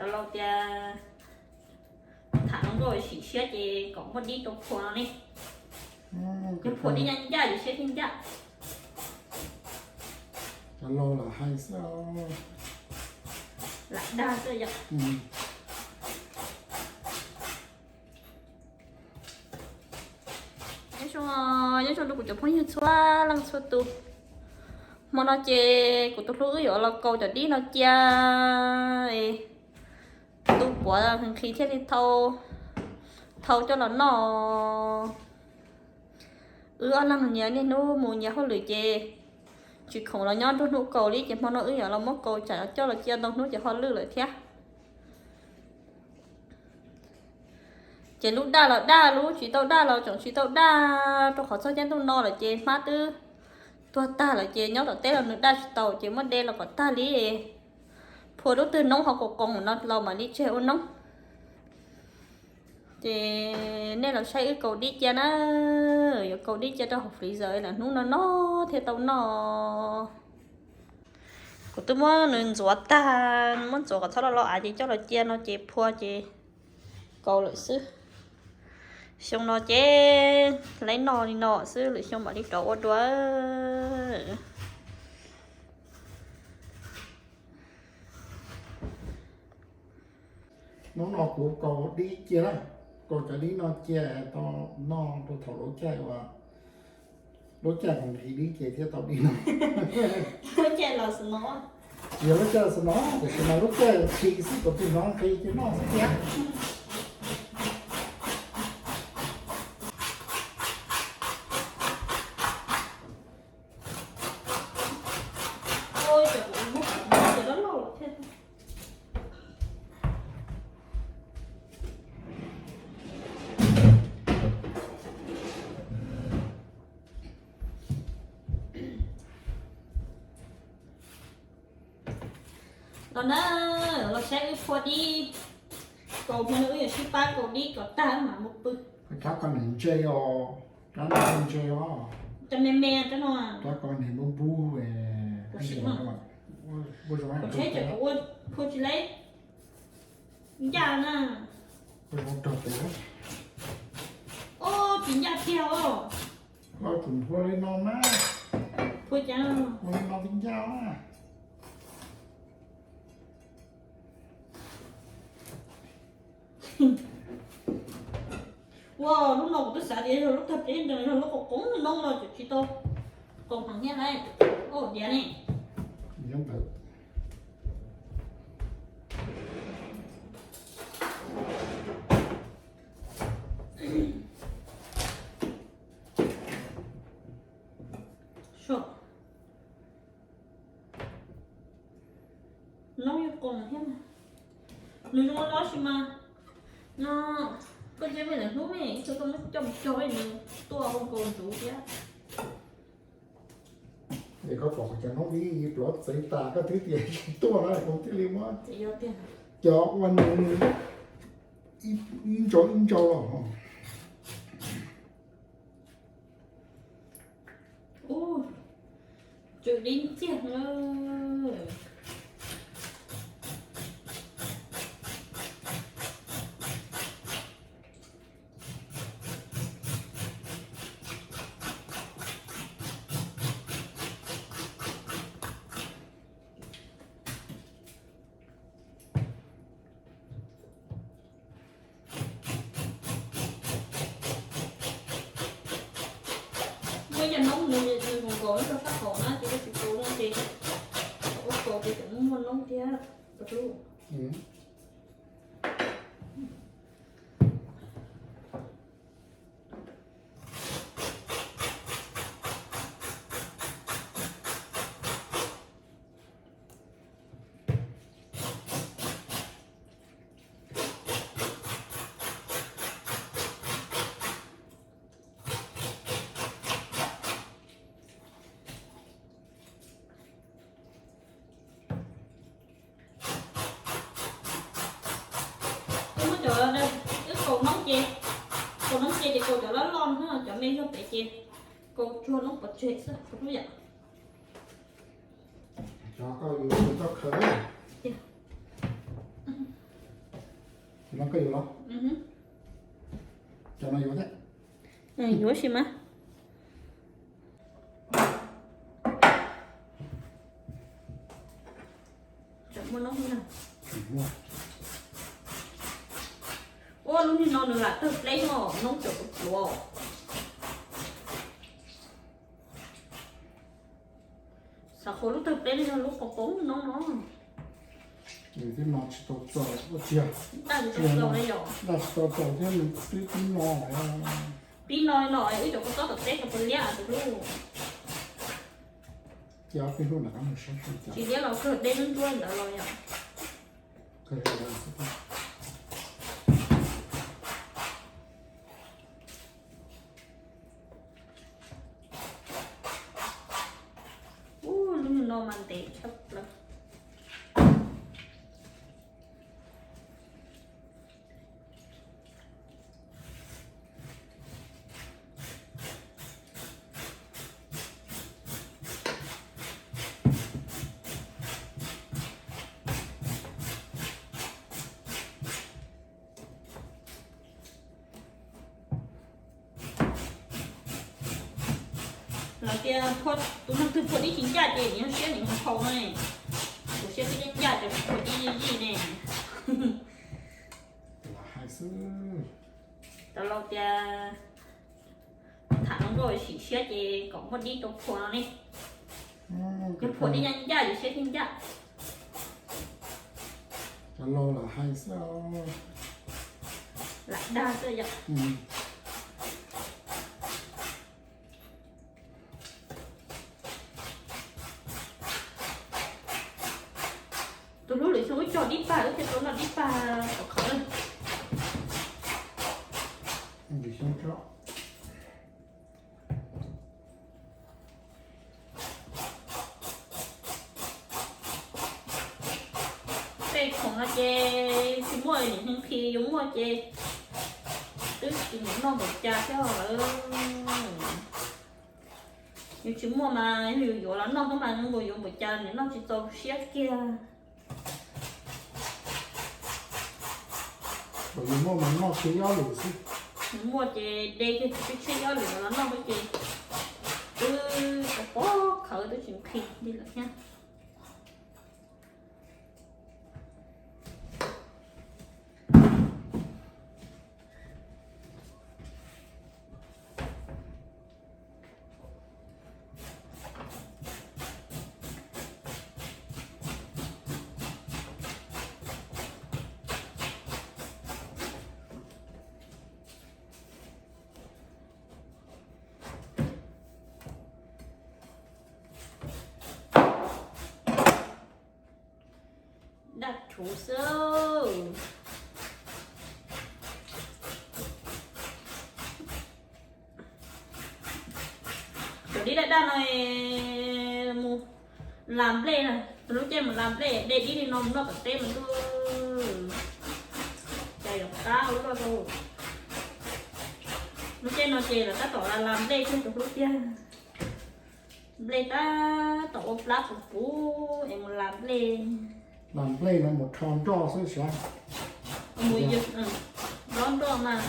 Cov laus tias tham hluas nkauj sim siab ces kom muaj dib rau phua no ne. Yog phua dib ncaj ncaj ces siab thiaj ncaj. Cov laus lam hais xwb. Lam dag xwb yom. Nyob zoo, nyob zoo rau kuv cov phooj ywg txhua leej txhua tus. Hmo no ces kuv tus hlub wb yuav los kaus cov dib no cia. Tu puav nqhis thiaj li thau, thau coj los noj. Wb ob leeg nyias niaj hnub mus nyias hauj lwm ces tsis khoom los nyob nruab hnub kaus li, ces hmo no wb yuav los muab kaus tsam coj los cia ntau hnub ces ho lwj lawm thiab. Ces lub daj los daj, lub tsis tau daj los tseem tsis tau daj, rau qhov txog caij ntuj no lawm ces hmab twb tuag tag lawm ces nyob tom teb los nws daj tsis tau ces muab de los kom tag li. Phua lub twg noob ho kaus qoos no los mam li tseg ua noob. Ces nej los saib wb kaus dib cia na, yuav kaus dib cia rau hauv freezer lawm hnub no no thiaj tau noj. Kuv twb muab nws ntxuav tag, muab ntxuav kom txhob lo lo av ces coj los cia no ces phua ces kaus lawm xwb. Xyoo no ces laib noj li no xwb, lwm xyoo mam li rov ua dua. Hnub no kuv kaus dib cia na, kaus cov dib no cia tau noj rau thaum lub caij uas lub caij nqhis dib ces thiaj tau dib no. Lub caij los snow. Tsis yog lub caij los snow, tiam sis mas lub caij nqhis xwb, kaus tus hnov nqhis ces noj xwb thiab. Los na, los saib wb phua dib. Kaus hmo no wb yuav sib pab kaus dib kom tag mam mus pw. Rab ko niam ntse os, rab no ntse os. Rab me me rab no. Rab ko niam npub npub. Kuv sim no. Kuv tsheb ces kuv ua phua tsis leb. Ncaj na. Ua zoo rog pem. Ub, tsis ncaj tiag os. Koj tus phua li no mas. Phua cas? Phua li no twb ncaj. Ua, lub no kuv twb xav tias yog lub tag pleb ntawd yog lub qoom qoom noob no ces tsis tau qoom heev thiab lauj. Ua diav ne. Noob yuav qoom thiab. Nws zoo li sis mas no, koj cia mej lawm hnub mej ib tug tau muab coj mus cog nws tuaj ua kaus ntsuv thiab. Es koj pom kuv cov noob dib plov txev tas koj twb tias tsis tuaj na, kuv thiaj li muab cov ua nws ib ntsau ib ntsau los. Ub, tsw dib ntxiag na. Muaj ib cov noob nws nws nkaus nkaus rau sab hauv na ces koj tsis kaus no ces ua kaus ces tseem muaj noob thiab. Wb muab cov, wb kaus noob ces, kaus noob ces ces kaus cov loj loj no, cov me zog pem ces kaus tsuag noob pov tseg xwb, kaus lub yam. Cov koj yuav koj khaws. Koj yuav los? Cov no yuav thiab. Yuav si mas. Ua lub niag no nws lam tawg pleb no noob tseem pluav. Xav qhuas lub tawg pleb li no lub qos poob noob no. Nws thiab no tsis tau txaus ua tiag. Daj tsis tau txaus li yom. Daj tsis tau txaus thiab nws twb tib no lawm. Pib no no wb cov kua txob tom teb tau puas liab tus hlub. Cia ob peb hnub ntawm qab mus saib tsis liab los kawg deb ntsuab ntawd los yom. Ub, lub no mas ntev tshaj plaws. Lawv tias tus neeg twg phua dib tsis ncaj ces nws yog siab nws ho phau no ne. Kuv siab twb ncaj ces kuv phua dib zij zij ne. Tau laus tias tham hluas nkauj sim siab ces kom muaj dib rau phua no ne. Yog phua dib ncaj ncaj ces siab thiaj ncaj. Cov laus lam hais xwb. Lam dag xwb yom. Tus hlub lwm xyoo wb cog dib pag wb thiaj tau noj dib pag tom qhawv. Tej khoom no ces tsis muaj niam hneev khi, yuav muaj ces twb tsis nyiam noj npaum cas thiab lawm. Yus tsis muaj mas yog yus yuav los noj xwb mas zoo nkaus yuav npaum cas niam noj tsis txaus siab kiag. Yus muaj mas noj tshiab ob lwm xwb. Yus muaj ces de kiag tshiab ob lwm los noj xwb ces twb tau pov khawv twb tsis nqhis li lawm thiab. Daj rhuv xwb. Cov dib daj daj no mus las nplej na, lub caij mus las nplej de dib li no mus noj tom teb mas ntuj, cas yuav qab ua luaj rau. Lub caij no ces lawv tab tom las las nplej thiab tus hlub tiag. Nplej tab tom ua plab puv puv es mus las nplej. Las nplej no mus rho nroj xwb sav. Mus nplob nroj mas.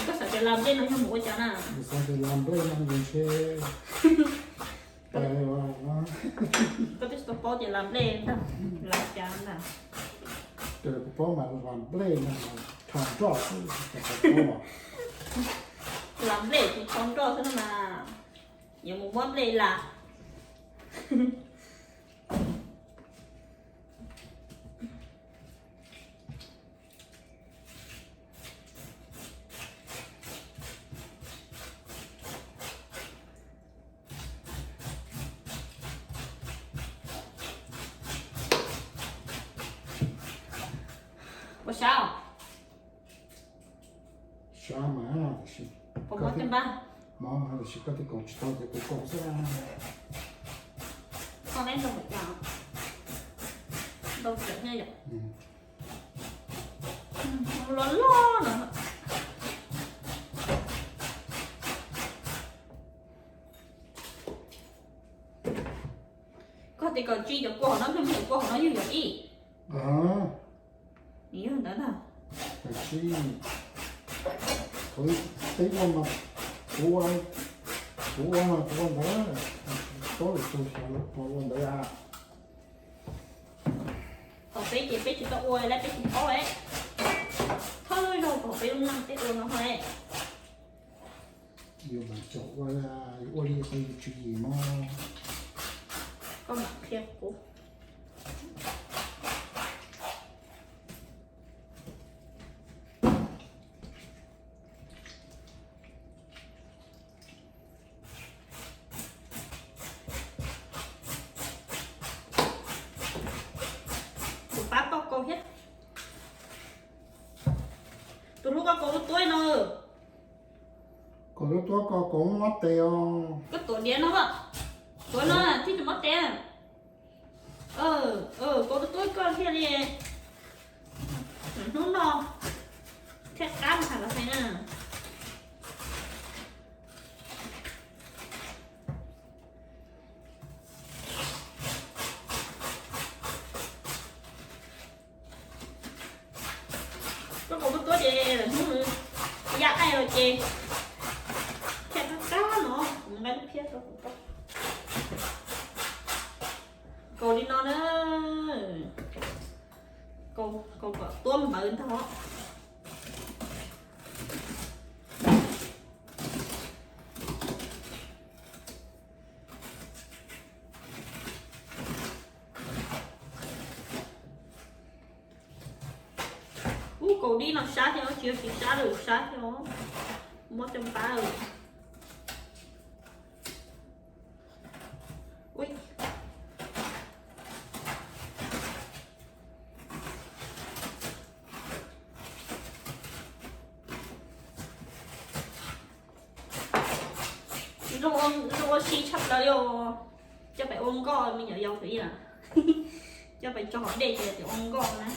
Koj xav tias las nplej no yog mus ua cas na? Xav tias las nplej no mus ntshe Koj twb tsis tau paub tias las nplej ntag, las cas ntag. Kuv paub mas las nplej no rho nroj xwb. Las nplej tsis rho nroj xwb no mas, yuav mus muab nplej las. Ua sab os. Sab mas, tab sis mob, tab sis koj twb koom tsis tau ces kuv koom xwb. Koj neb ntau mus cas, ntau thiab yom. Loj loj no. Koj tias kom tsis cov kua hauv no, koj mus cov kua hauv no yog yog ib. Nws yog ntawd ntag. Tam sim, thaum peb ua mas, kuv ua, kuv ua mas kuv ua ntawd, tau lwm tus xyov puas ua ntawd a. Thaum peb ces peb tsis tau ua li, peb tsis paub li. Thawj zaug thaum peb lub neej peb ua no hos. Yus mas txawm ua, yus ua li qhov yus tswv yim no. Koj mam qhia kuv. Kuv pab koj kaus thiab. Tus hlub, koj kaus lub tuab no. Kaus lub tuab ko kaus mob tes os. Koj tuav diav no, tuav no thiaj tsis mob tes. Kaus lub tuab koj thiaj li, hnub no thiaj qab mas los hais na. Koj kaus lub tuab ces lwm hnub ya qaij los ces thiaj qab qab no, kuv nqa lub phiab rau kuv tau. Kaus li no na, kaus kom tuab npawv ntag. Ub, kaus dib no sab thiab, tsis yog tsis sab lawm, sab thiab os. Muab coj pab. Zoo ua si tshaj plaws li os. Coj pais ua nkoj me nyuam yaus xwb na. Coj pais tso hauv dej ces tias ua nkoj na.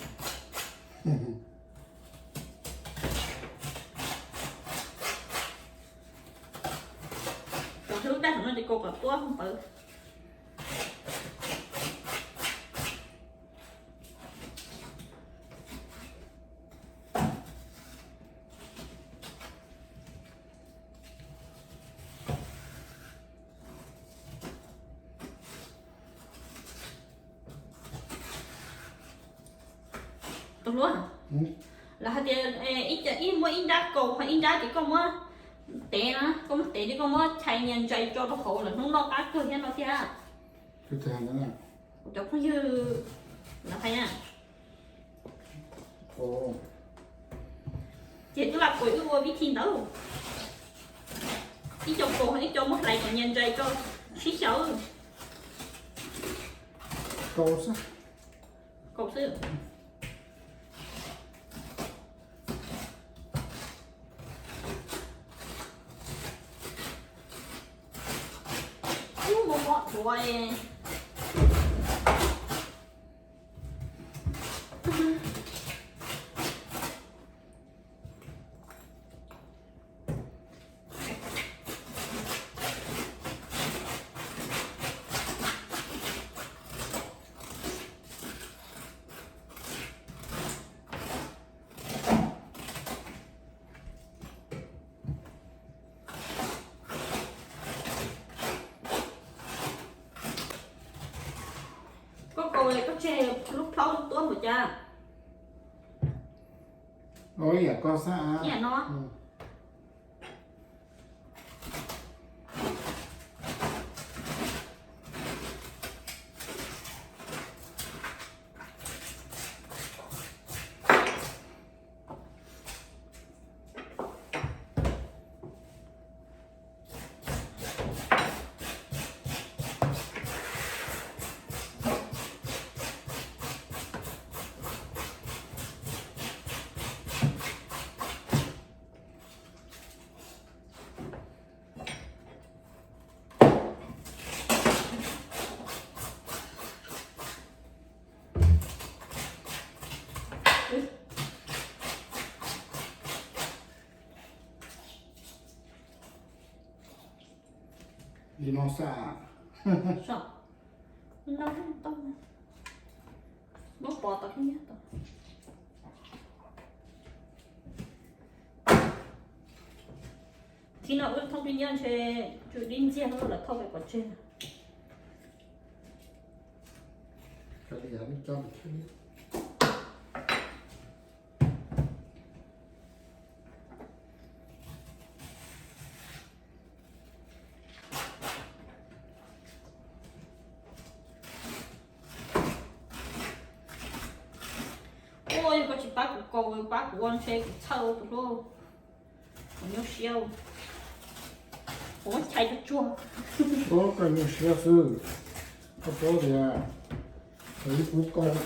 Cov hlwb daj no ces kaus kom tuab npawv. Tus hlub, lawv hais tias ib, ib muab ib nrab kaus ho ib nrab ces koj muab tev na, koj muab tev ces koj muab chais nyias ntsais tso rau hauv lawm hnub noj qab kawg thiab no thiab. Cov phooj ywg lawv hais na. Ces twb lam kuas wb ua vib thi ntawd, ib co kaus ib co muab hlais kom nyias ntsais tso sib xyaw. Kaus xwb. Kaus xwb. Ub, mob mob duav. Koj kaus koj tseg lub plhaub tuab npaum cas? Ib yam koj xwb. Ib yam no. Li no xwb. Muab pov tau thiab nyob tau. Ib no wb thauj dib nyob ntshe tsw dib ntxiag lawm, thauj pem pov tseg. Ua yog koj tsis pab kuv kaus, pab kuv ua ntshe kuv txhawj ua tus hlub. Kuv nyuaj siab, kuv muab chais tsuag tsuag. Koj nyuaj siab xwb, koj paub tias thaum ub kuv kaus,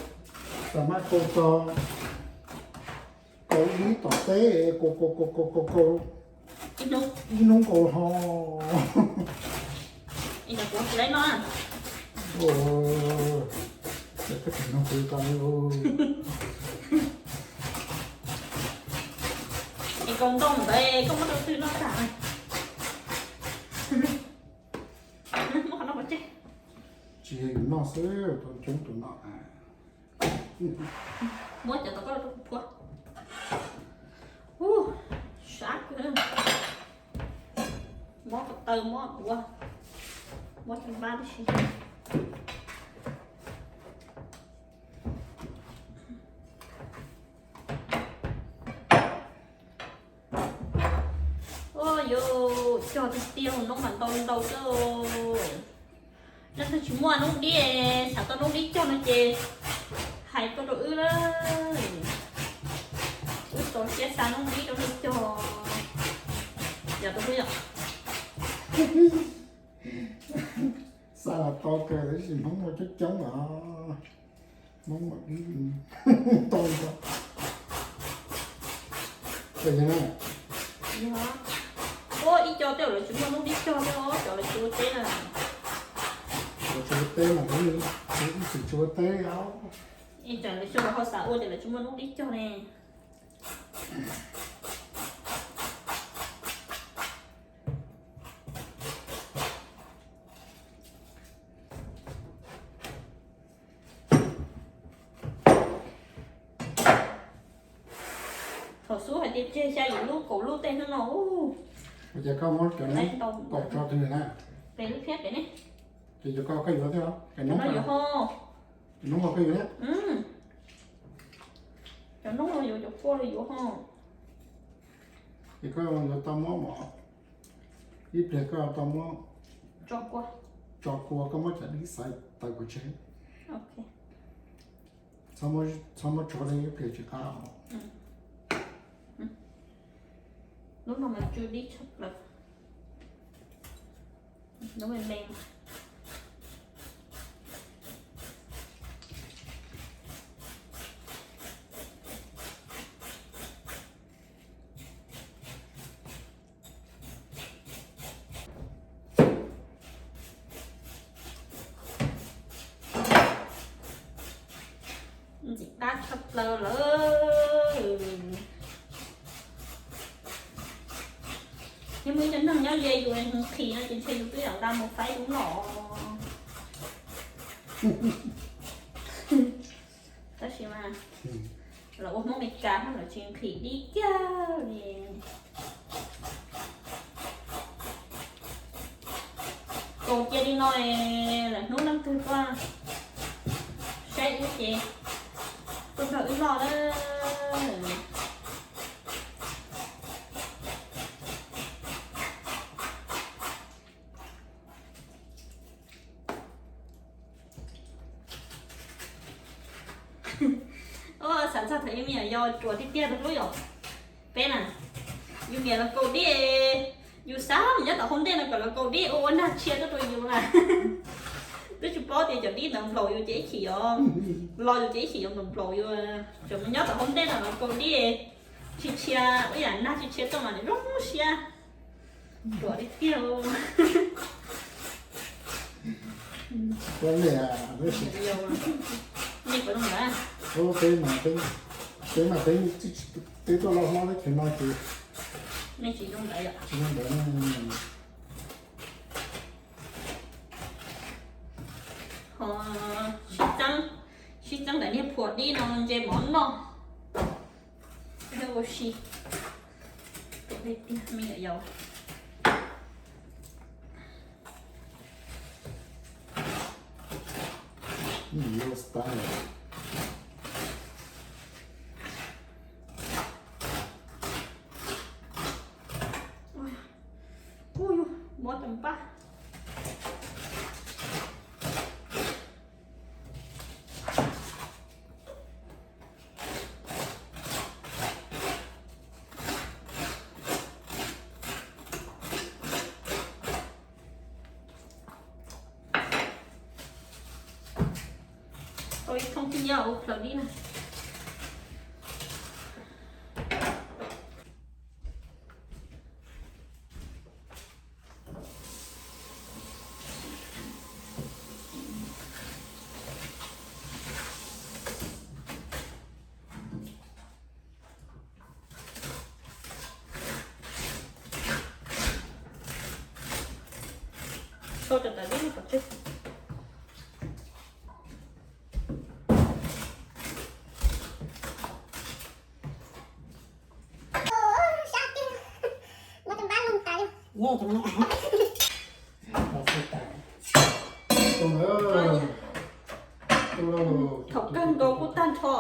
tag mab kaus txog kaus ib tom teb, kaus kaus kaus kaus kaus kaus ib hnub kaus ho. Kuv tsis laib noj. Es koj tseem nug kuv tau. Es kaus ntoo ntawd koj muab rau twg noj tag? Muab qhov no pov tseg. Tsis yog yus noj xwb, tau coob tus noj. Muab cov tom koj rau kuv phua. Ub, sab kawg. Muab ko taw, muab duav, muab cov npab tib si. Ua yus cog tiag tiag, noob mas ntau ntau xwb. Leej twg tsis muaj noob dib, xav tau noob dib cog no ces hais tuaj rau wb lawm. Wb txaus siab xa noob dib rau nej cog. Yog tus hlub yom. Xa los tau kawg, tab sis Hmoob muaj coob coob os. Hmoob muaj dib tau ntau. Yog, ua ib co tej lawv tsis muaj noob dib cog thiab, cov lawv tsis ua teb na. Lawv tsis ua teb mas, ib txwm tsis ua teb os. Ib tsam lawv xyoo lawv ho xav ua ces lawv tsis muaj noob dib cog ne. Thaum xub hais tias tseg xya yim lub kaum lub tej hnub no. Ua cas koj muab cov noob kaum tso twg na? Pem lub phiab pem ne. Ces cov ko koj yuav thiab los? Cov noob ho, cov noob ho koj yuav thiab? Cov noob no yuav, cov kua los yuav ho. Ces koj yuav tau muab mov, ib pliag koj tau muab tso kua, koj muab cov dib xaiv tawm pov tseg. Txhob muab tso li, ib pliag tsis qab. Lub no mas tsw dib tshaj plaws. Lub me me. Ntxim qab tshaj plaws lawm. Yog muaj ib co neeg nyob ze yus nqhis no ces ntshe yus twb yuav nqa mus faib lub no. Tab sis mas lawv ua Hmoob Meskas no lawv tsis nqhis dib kiag li. Kaus cia li no, lwm hnub leej twg tuaj saib wb ces tuaj nrog wb noj lawm. Xav txog thaum yus me nyuam yaus ruam tiag tiag rau lub yom. Peb na, yus niam los kaus dib, yus xav mus nyob tom hauv ntej no kom los kaus dib ua ua nag tshia tuaj rau yus na. Twb tsis paub tias cov dib ntawd nplaum yus ces ib chim yuav, los yus ces ib chim yuav nplaum nplaum yus. Tseem mus nyob tom hauv ntej no los kaus dib, tsis tshia, ib yam nag tsis tshia tuaj mas zoo siab. Ruam tiag tiag. Peb mas, peb mas peb, peb tuaj loj hlob teb chaws no ces tsis zoo ntawd. Ho sib txeeb, sib txeeb ntawm niag phuam dib no ntse mov noj. Ua si, ruam tiag tiag me nyuam yaus. Ib yam style. Ua, muab cov npaj. Tau ib thooj tib nyob ua plhaws dib na. Tso cov tawv dib no pov tseg. Thaum kawg nkaus kuj tag nrho.